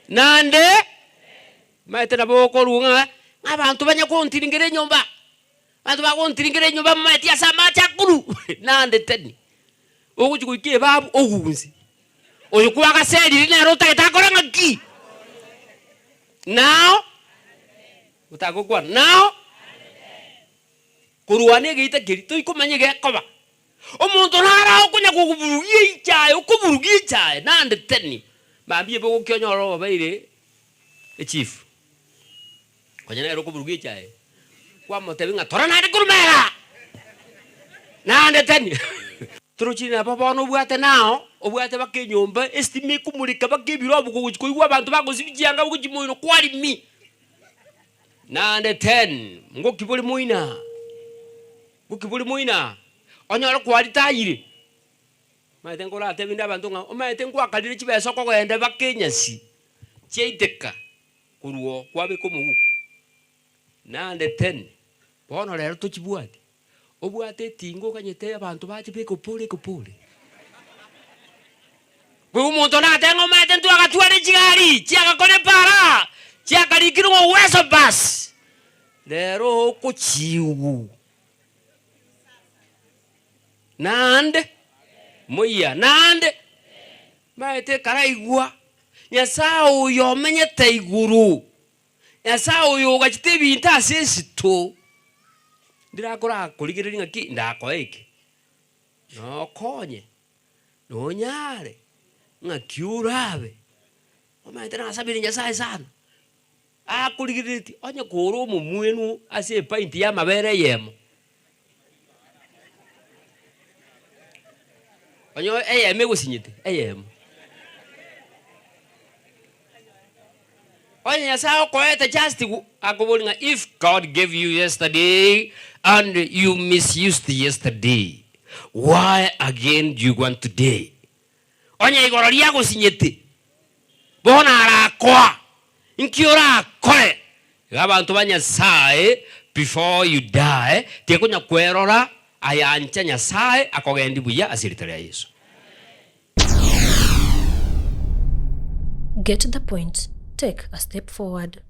Naende omanyete nabo okorwa ng'a abanto banya kontiringera enyomba, abanto bagontiringera enyomba momanyeti ase amache akorwa naende teni. Ogochia goika ebabu ogunse, oyo kwagaserire nere otagete akore ng'aki? Nao otagokwana nao korwana egeita keria toikomanya egekoba. Omonto naro okonya kogoburugia echae, okoburugia echae naende teni, mambia ebe ogokia onyore obeire echief. Onye nere okoburugia echae, kwamotebia ng'a tora naende korwa magega, naende teni. Torochi nabo bono obwate nao, obwate baka enyomba, esitima ekomureka baka ebirobu kogochia koigwa abanto bagosibia chianga gochia moino kwarimi. Naende ten, ngoki bore moino aa, ngoki bore moino aa, onyore kwaritayire. Omanyete nkoratebie inde abanto ng'a omanyete nkwakarire chibesa okogenda baka enyasi, chiaiteka korwa oo kwabeka omoguko. Naende ten, bono rero tochibwati, Obwate etinga oganyete abanto bache beka opore ekopore. Koigwa omonto natebe ng'a omanyete intwe agatwara chigari chiagakora epara, chiakarikirwe ng'a Uwezo bus, rero okochiigwa naende moyia naende omanyete ekaraigwa Nyasaye oyo omenyete igoro. Nyasae oyo ogachete ebinto ase esito, ndirakora-korigereria ng'aki ndakoe eke, nokonye, nonyare, ng'aki orabe. Omanyete nasabire Nyasae sana, akorigereretie onye kore omomwenu ase epainti ya amabere eyemo, onye eyemo egosinyete, eyemo. Onye Nyasae okoete just akoboria ng'a if God gave you yesterday and you misused yesterday, why again do you want today? Onye igoro riagosinyete, bono arakoa, inki orakore? Iga abanto ba Nyasae before you die, tiga konya kwerora ayancha Nyasae akogendi buya ase erita ria Yeso. Get the point, take a step forward.